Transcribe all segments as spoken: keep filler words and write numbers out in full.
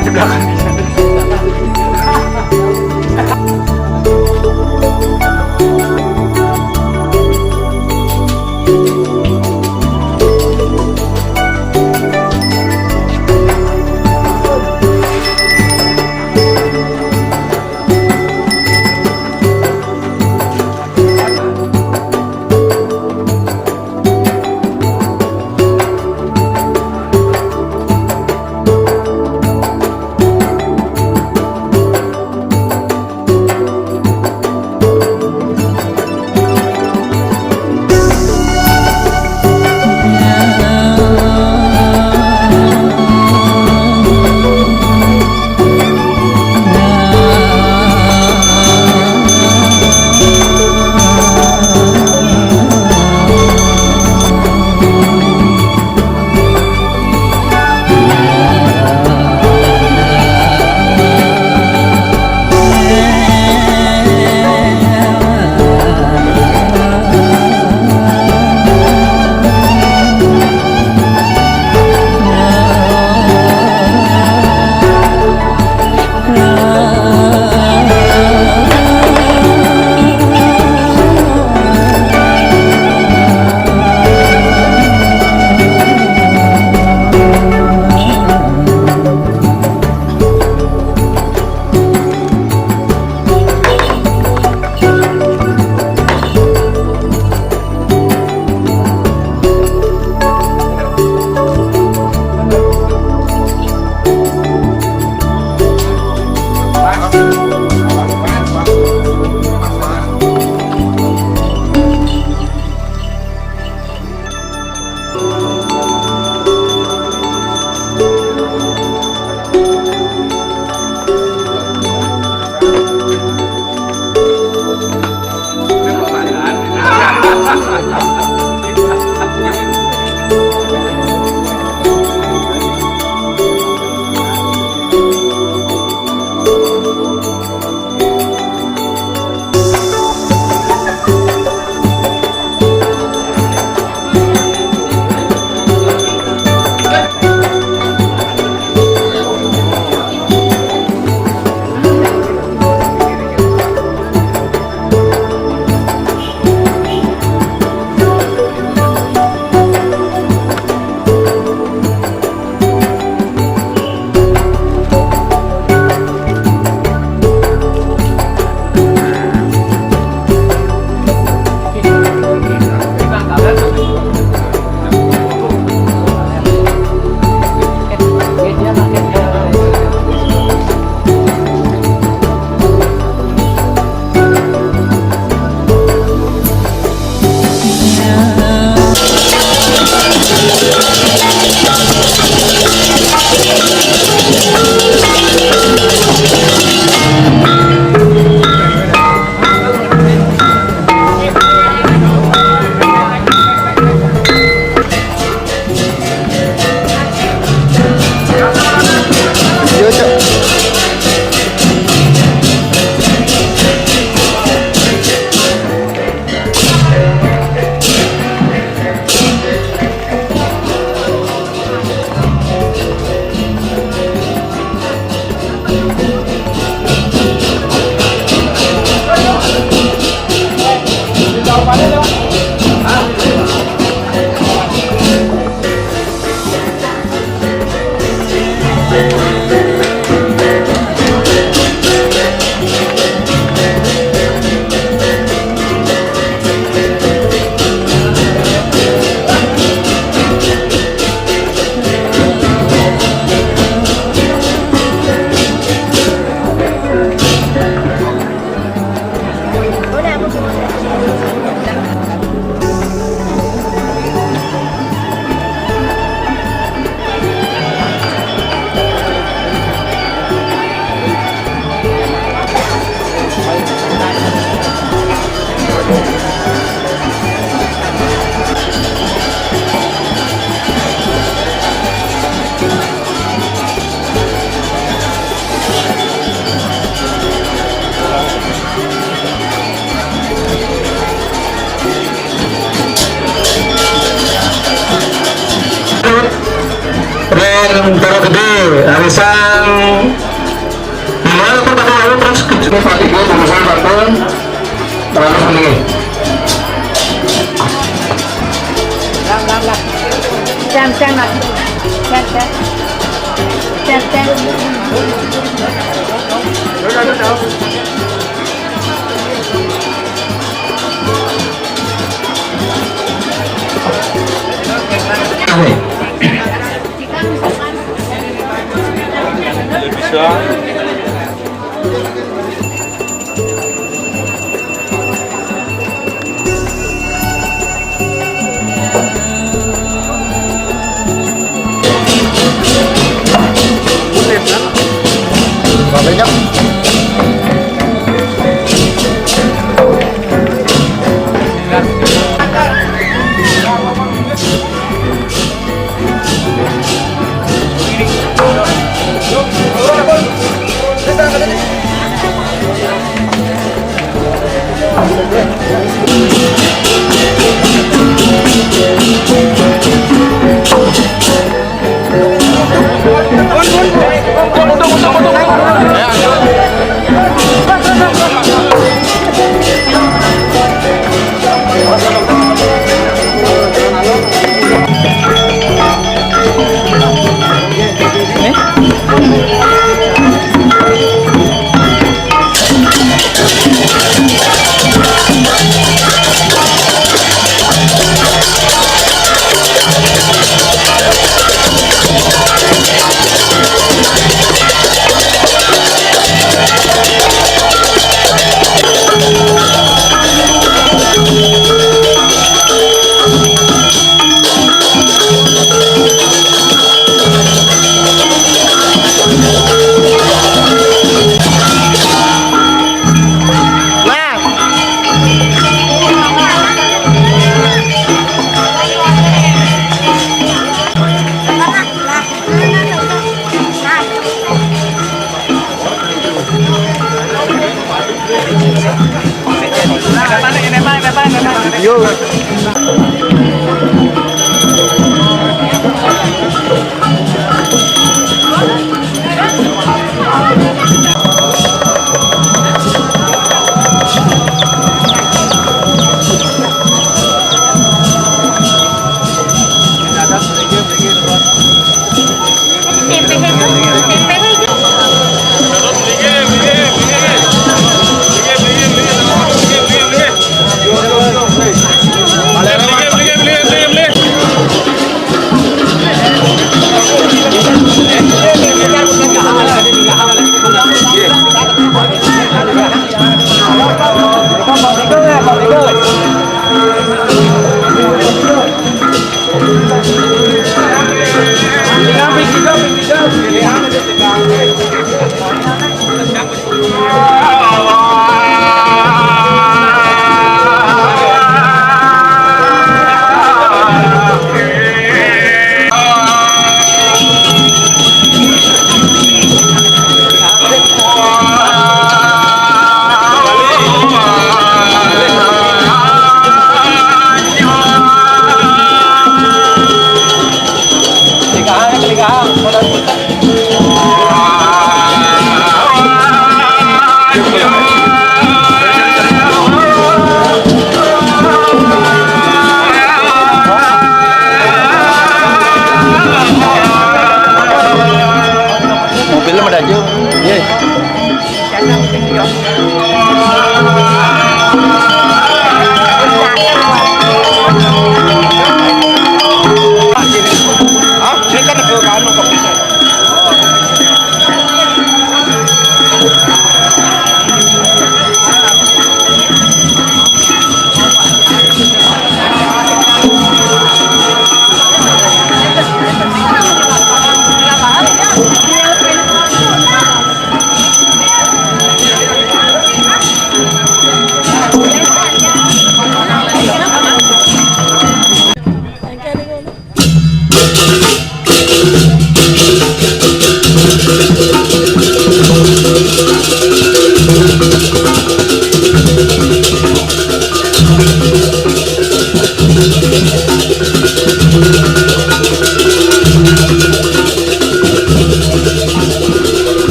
Di belakang. Arisan di mana tuh tadi lalu terus ke sini Pak Tiga, Bung Sal Bandung, terlalu sendiri. Cang, cang, Mas. Cang, cang. Cang, cang. Oke. Bisa.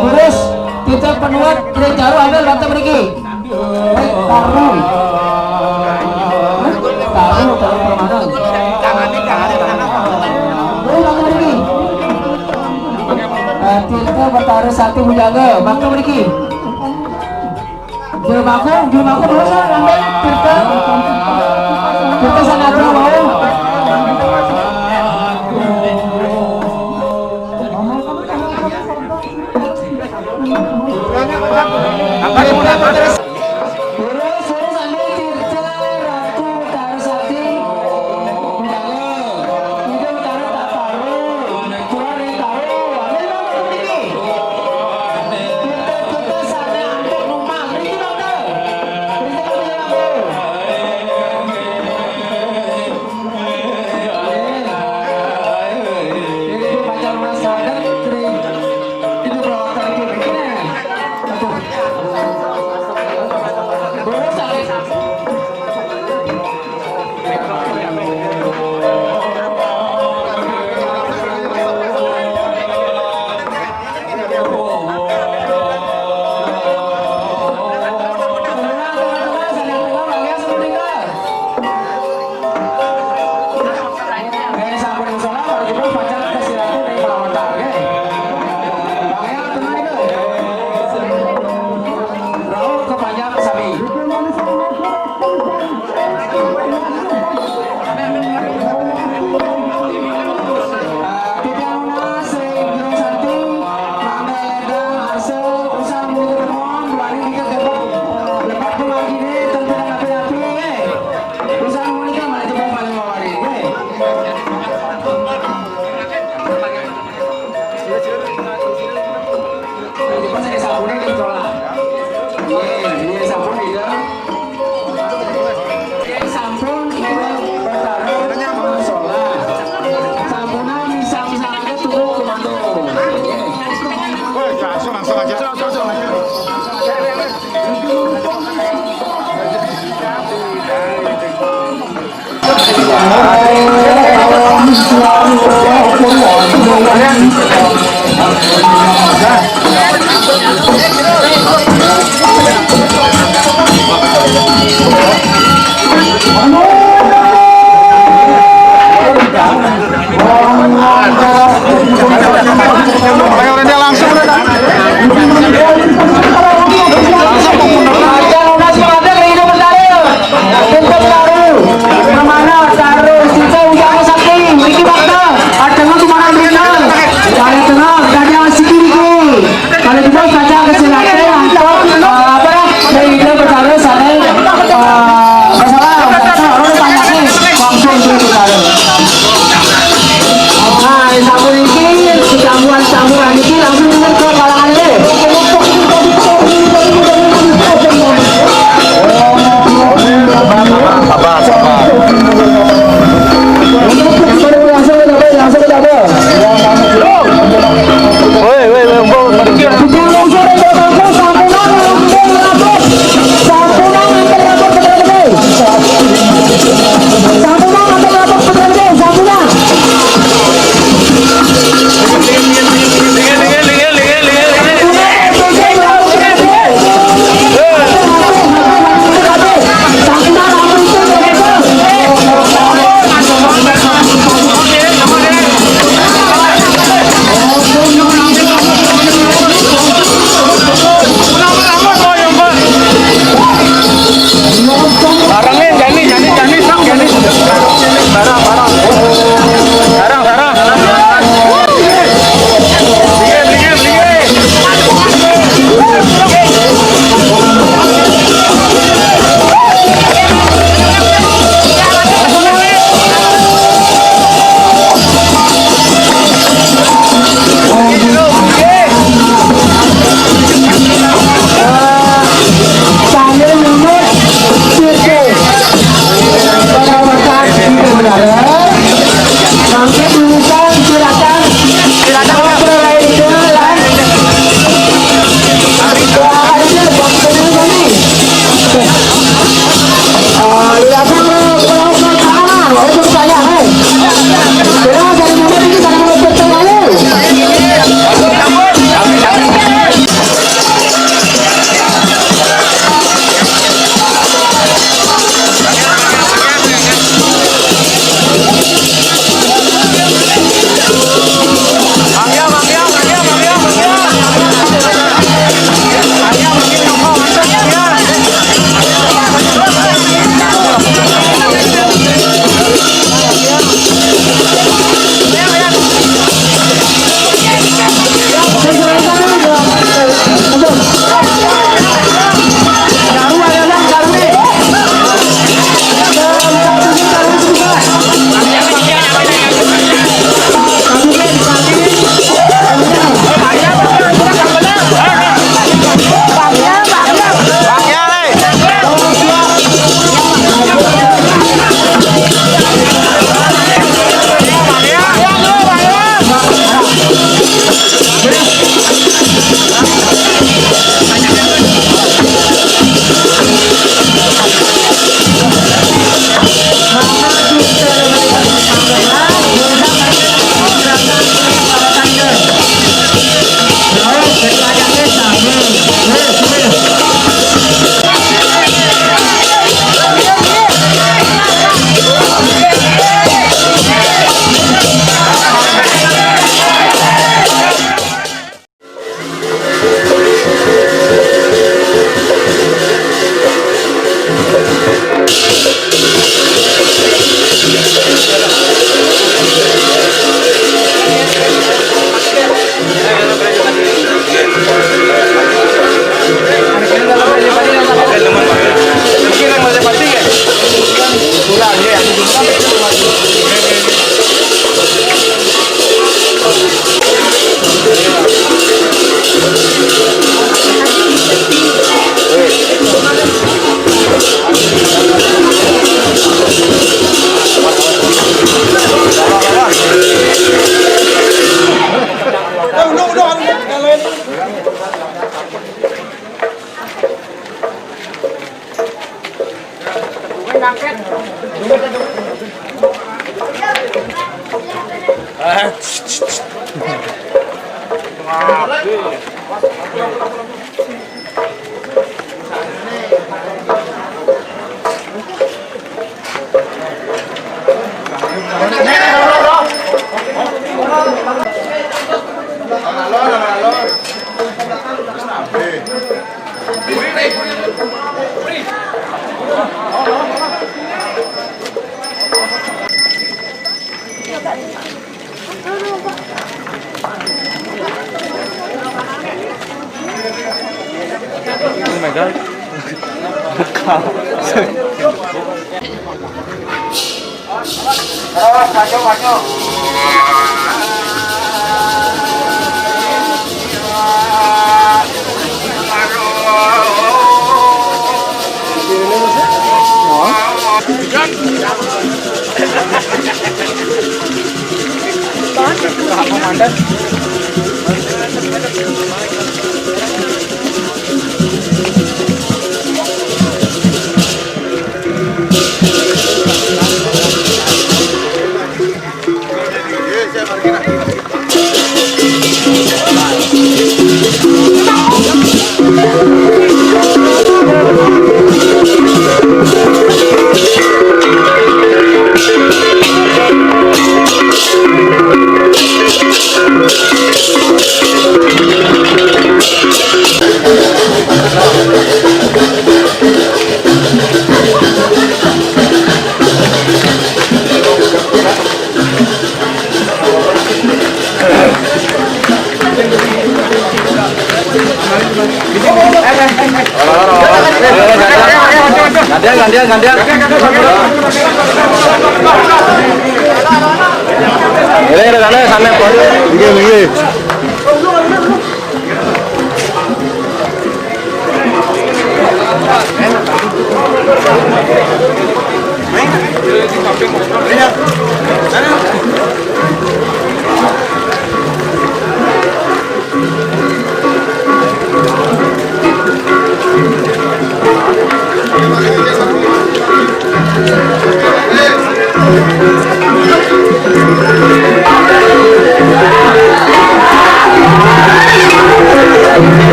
Terus kita penuat, kita jaru ambil mata beriki. Taruh. Taruh, taruh permainan. Taruh mata beriki. Eh, Tirta Betara Sakti Bujangga, maka beriki. Juru baku, juru baku dulu, Sir, ambil Tirta. Tirta sana dulu, mau. Terus, terus ambil Tirta Ratu Betara Sakti. Ida Betara tak taruh. Kalau kita baca ke sini, apa, dari dia berkata, saya, eh, masalah, orang tanya, langsung itu berkata. Nah, sampun iki, sambungan-sambungan iki langsung ke kalangan ini. Sabar, sabar. Langsung ke dapur, langsung ke dapur. Woi, woi, woi, woi. Tiga unsur yang berkumpul, sampungan hampir rapat. Sampungan hampir rapat, betul-betul. Sampungan hampir rapat, betul-betul. Oh my God. Buka. Gantian, gantian, gantian. Ini, ini, sana, sana. Minggir, minggir.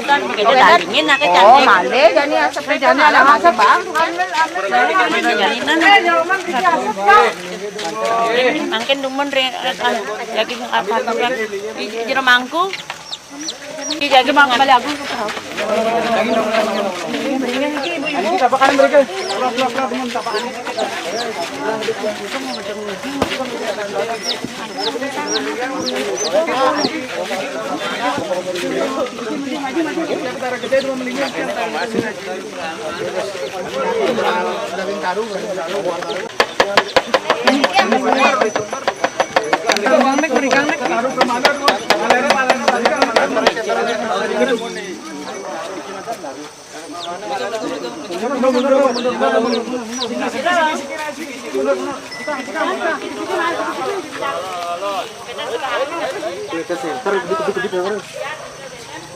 Kan begitu dagingnya, nak. Oh, cantik. Male, jani asap, jani ada asap, Bang. Jani, nah, nah. Makin demen re-, eh, lagi apa, kan? Di jero mangkuk. Di jagi bang, kembali aku. Ini tapakan mereka.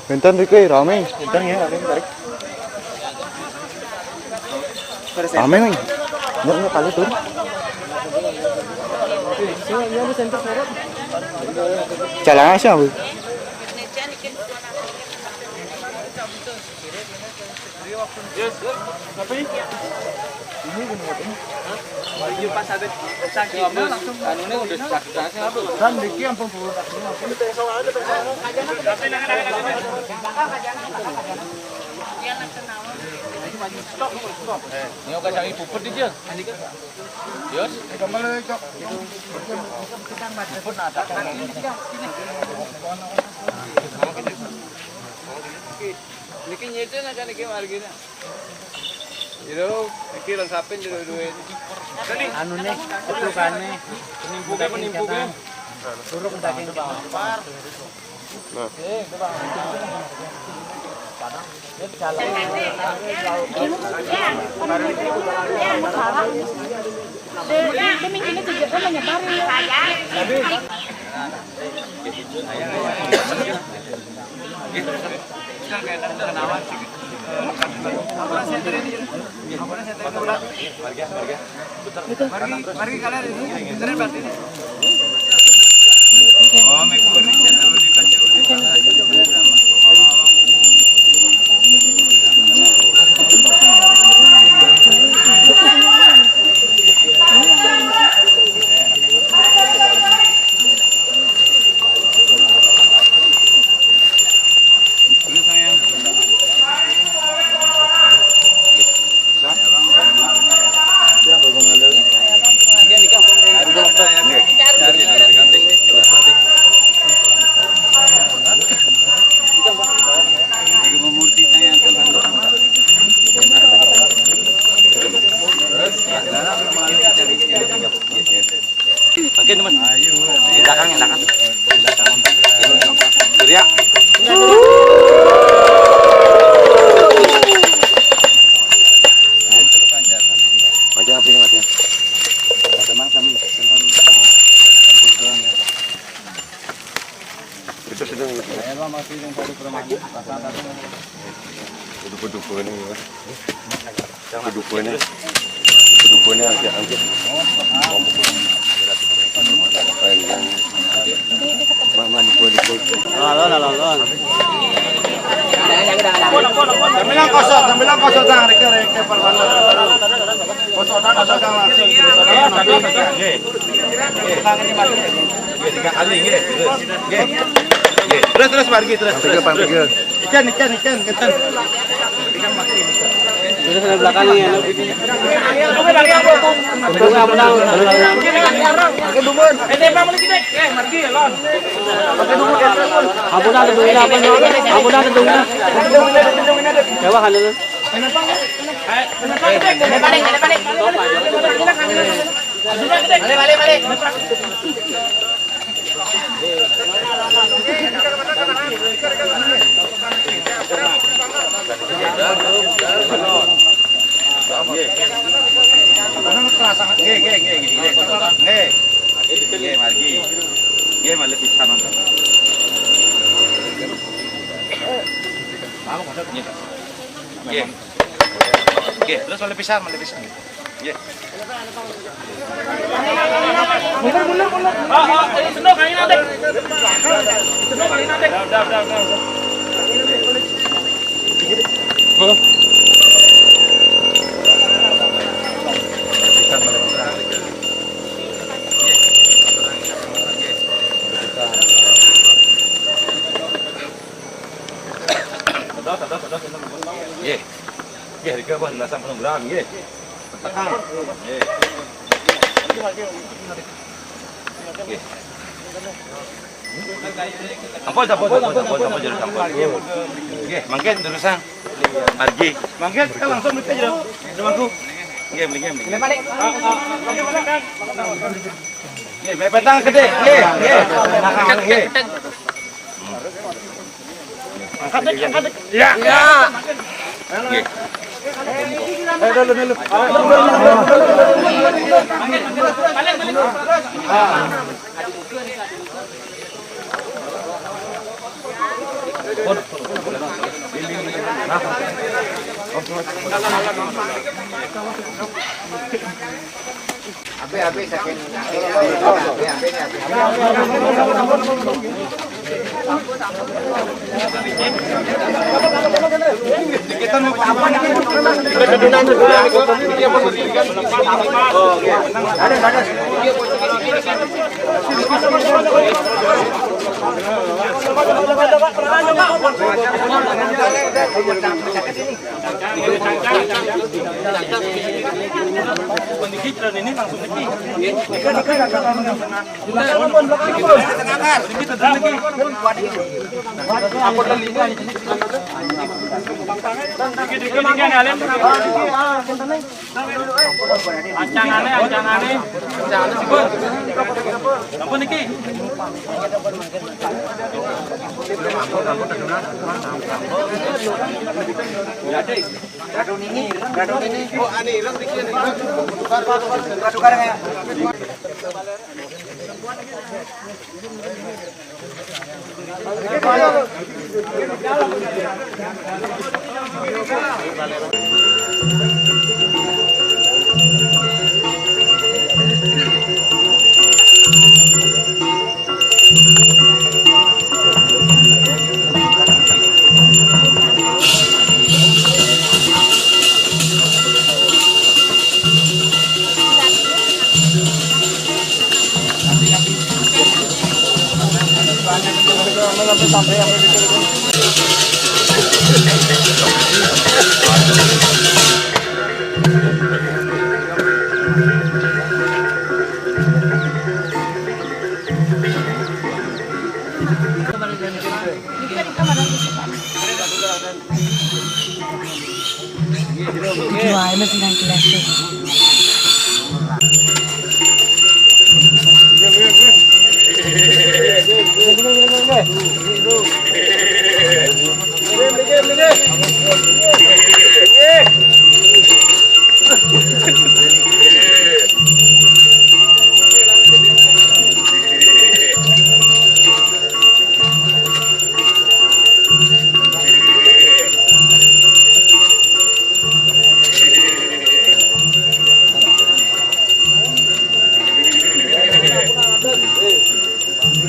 Bentar, Dik, eh, rame. Bentar ya, rame, tarik. Rame, Ming. Enggak, enggak, paling turun. Jalan aja, Bu. Yes, tapi ini bener. Iya, pas ada sakitnya langsung. Anunya udah sakit. Kan Diki ampun puluh. Ini oke, cari puput dia. Yes. Puput, nah, tak. Niki nyicil aja niki margine. Yo, iki lengkapin dulu duit. Anu nih, ceplukane. Penimpuke, penimpuke. Suruh daging bawang. Nah. Dia, dia, dia mungkin itu juga menyebar ya. Mari, mari kalian ini, bener berarti ini. Oh, mekuri, saya tahu di baca. Oke, teman. Ayo, di belakang, di belakang. Surya. Mati apa ini, mati? Teman kami, teman, teman, teman, teman. Itu sedang. Saya mah masih yang satu permainan, pasang satu. Itu pedukuhan ini, Mas. Pedukuhan ini. Pedukuhan ini agak, agak. Apa yang, yang, Mama, dukun, dukun. Lalu, lalu, lalu. Sambil kosong, sambil kosong, Tang. Reke, reke, permainan. Kosong, Tang, kosong, Tang, langsung. Nggih. Nggih, tiga kali, nggih. Terus. Nggih. Nggih. Terus, terus, margi, terus, terus, terus. Ikan, ikan, ikan, ikan. Terus ada belakang nih, ya. Untungnya apa, Nang? Apa, Nang? Apa, Nang? Apa, Nang? Coba kan dulu. Balik, balik, balik. Balik, balik, balik. Nggih, nggih, nggih, nggih. Nggih, margi. Nggih, malih pisan, Mas. Nggih. Nggih. Nggih, terus malih pisan, malih pisan. Nggih. Mundur, mundur, mundur. Ah, ah, eh, sendok, kain adek. Sendok, kain adek. Udah, udah, udah, udah, udah. Nggih. Nggih, rika, Bos, belasan program, nggih. Tekan. Nggih. Nggih. Ampun, ampun, ampun, ampun, ampun, jero ampun. Nggih, mangkin terusan. Margi. Mangkin, eh, langsung mriki jero. Jero mangku. Nggih, mriki, mriki. Balik. Nggih, petang gedhe. Nggih, nggih. Nah, nggih. Angkat, Dik, angkat, Dik. Ya. Ya. Nggih. Ancangane, ancangane. Sampun niki. Gadun ini, gadun ini. Oh, ane ireng niki, ane ireng. Tukar, tukar, tukar, tukar, ya. Jual mas nang kelas.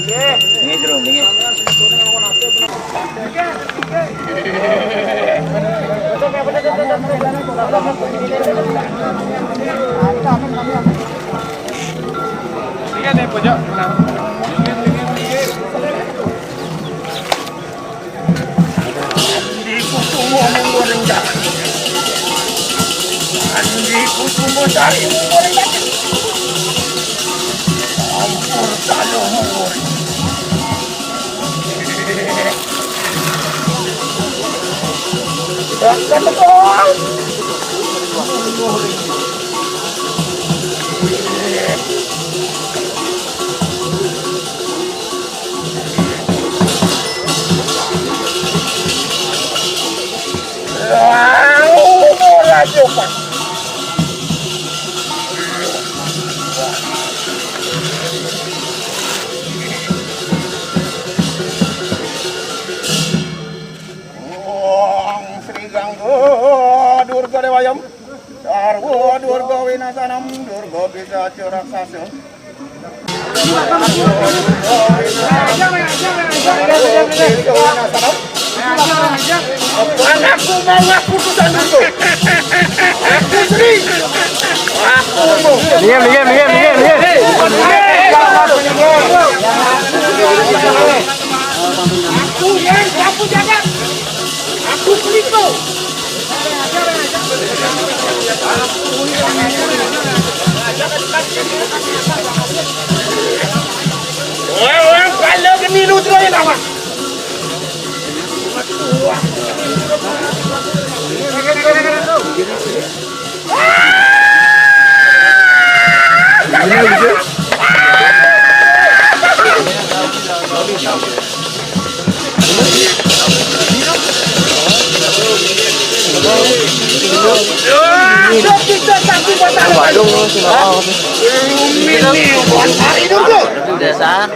Nggih, Jero, nggih. Nggih, nih, pojok. Nah. Andi Kusumo mung goreng jalan. Andi Kusumo cari mung goreng jalan. Ampun, taruh mung goreng. Jangan betul. Om Sri Gangga Durga Dewayam. Sarwa Durga Winasanam Durga Pisacaraksasa. Anakku mau aku tuh, Durga. Aku Sri. Aku mau. Diam, diam, diam, diam, diam. Aku yang kamu jaga. Aku Sri tuh. Wah, wah, kalau geni lu terus ya, Bang. Warung sih mau. Ini buat hari dulu. Desa.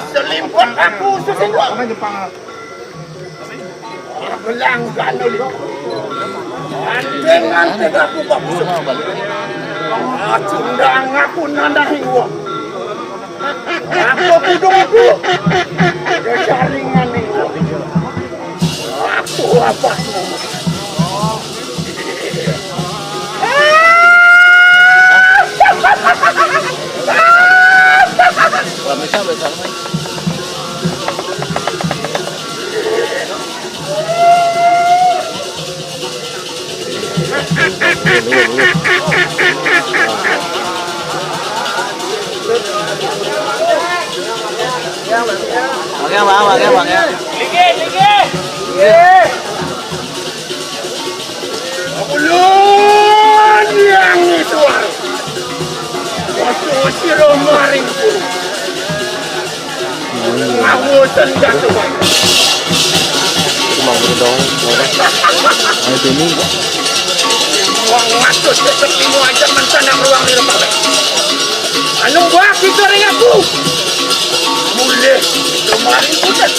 Selimpun aku sesuatu. Belang ganul. Anting-anting aku bagus. Acundang aku nandahi wong. Aku kudung aku. Kejaringan itu. Aku apa? Kalau bisa besar. Pakai, Bang, pakai, pakai. Ulun yang itu harus. Waktu siro maring pun. Ngawusan jatuh. Emang bener dong, ayo sini. Wong ngatur tetep ilmu aja mencanang ruang di rumah. Anu buah kita ring aku. Mulih kemarin udah.